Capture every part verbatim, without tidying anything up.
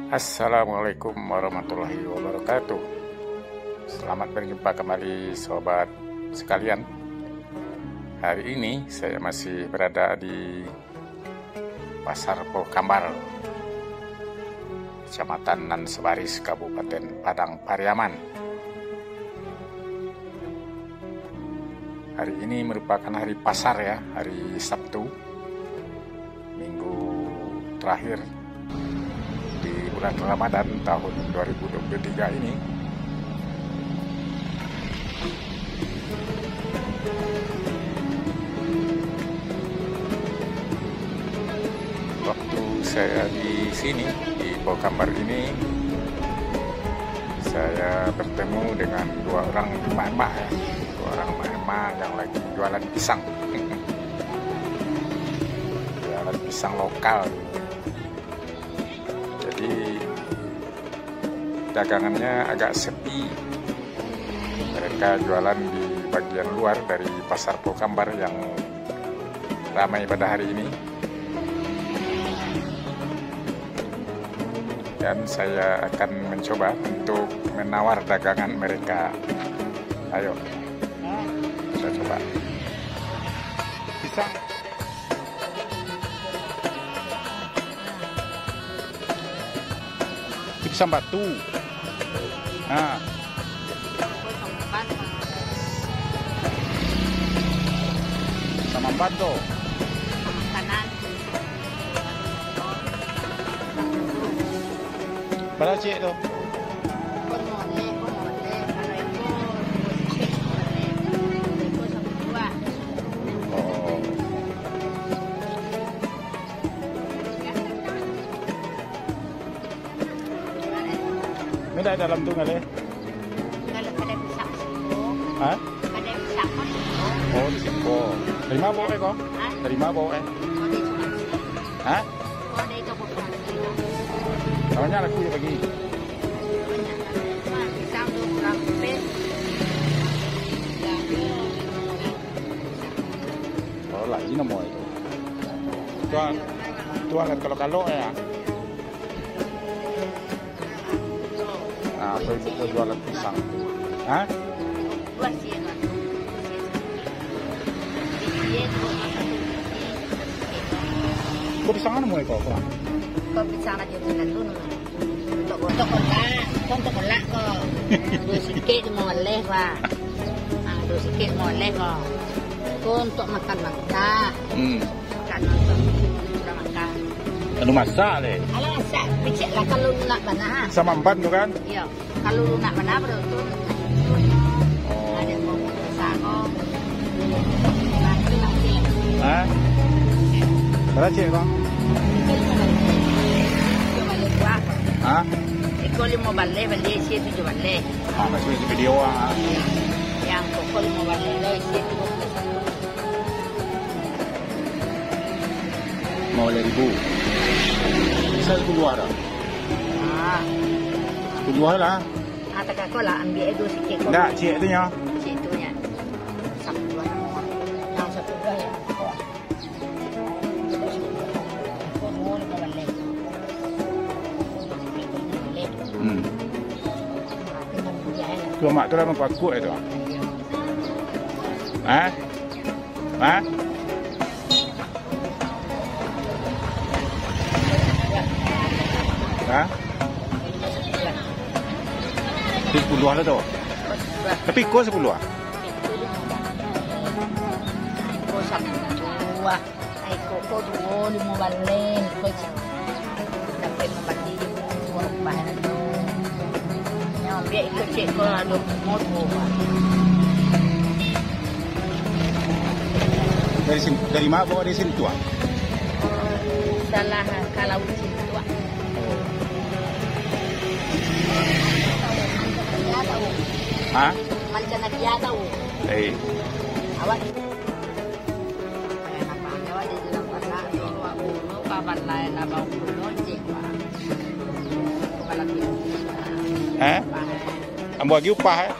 Assalamualaikum warahmatullahi wabarakatuh. Selamat berjumpa kembali, sobat sekalian. Hari ini saya masih berada di Pasar Pokambar, Kecamatan Nan Sabaris, Kabupaten Padang Pariaman. Hari ini merupakan hari pasar, ya, hari Sabtu, minggu terakhir di bulan Ramadan tahun dua ribu dua puluh tiga ini. Waktu saya di sini, di Pokambar ini, saya bertemu dengan dua orang emak-emak, ya. Dua orang emak-emak yang lagi jualan pisang. Jualan pisang lokal. Jadi, dagangannya agak sepi. Mereka jualan di bagian luar dari Pasar Pokambar yang ramai pada hari ini. Dan saya akan mencoba untuk menawar dagangan mereka. Ayo, kita coba. Pisang. Pisang batu. Ha. Samamban tu. Bara ciek tu? Oh. Mintak dalam tu ngaleh? Kalau kada pisang siko. Ha? Kada pisang pun siko. Oh, di siko. Dari ma baok e ko? Ha? Dari ma baok e? Oh, dari Sungai Mesir. Ha? Oh, dari Kabupaten Sungai Mesir. Banyak laku je pagi. Banyak. Cuma pisang tu kurang pes. Oh, lain namo itu. Tuan, tuan kan kalau-kalau ya. Ah, so ibu ko jualan pisang. Ha? Ko pisang anu mulai ko, ko? Ko pisang aja bulan tu nama. Untuk kotak-kotak, ko untuk kolak ko. Duo sikek limo baleh, Pak. Ah, duo sikek limo baleh ko. Ko untuk makan mantah. Hmm. Makan nonton, sudah makan. Anu masak le. Alah, masak. Picik lah kalau nak bana. Samamban tu kan? Iyo. Kalau nak bana, baru tu. Oh. Ada bumbu sago. Nanti, nanti. Ha? Bara ciek, Bang? Iko limo baleh. Iko limo baleh, baleh isi tujuh baleh. Ah, masih video, ah. Iyo. Yang pokok limo baleh, isi tujuh baleh. Limo baleh ribu. Bisa sapuluah dah. Ah. Sapuluah lah. Ah, takah ko lah, ambiak duo sikek ko. Ndak, ciek tu nyo. Ciek tu nyo. Sapuluah lah. Yang sapuluah ya. Hmm. Tu mak tu lah mangkuak-kuak itu. Ha? Ha? Ha? Sapuluah lah tu. Tapi ko sapuluah. Ko sapuluah. Ai, ko, ko duo limo baleh, ko cik. Sampai mambali duo rupah tu. Nyo, ambiak iko cik ko ado kumo duo rupah. Dari sini, dari ma baok dari sini tu, ah? Salah kalau sini tu, ah. Ha? Mancanagia tahu. Eh. Awak Eh? Ambo agi upah, eh?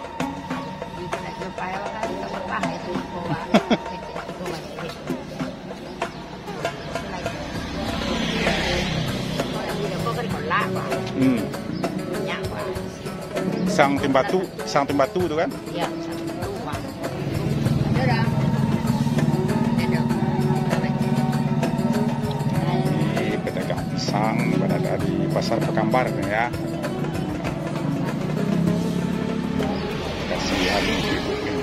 Sang Timbatu, Sang Timbatu tu kan? Ya, Sang Timbatu, Bang. Ini pedagang pisang berada di Pasar Pekanbaran ya. Kasihan ibu-ibu ni.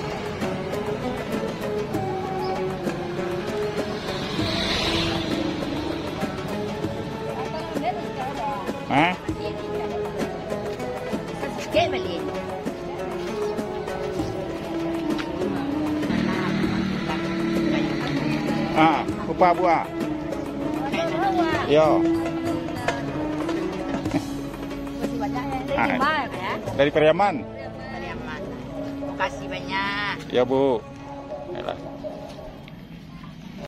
Hah? Ah, upah buah. Yo. Ah, dari Pariaman. Makasih banyak. Ya, Bu. Yalah.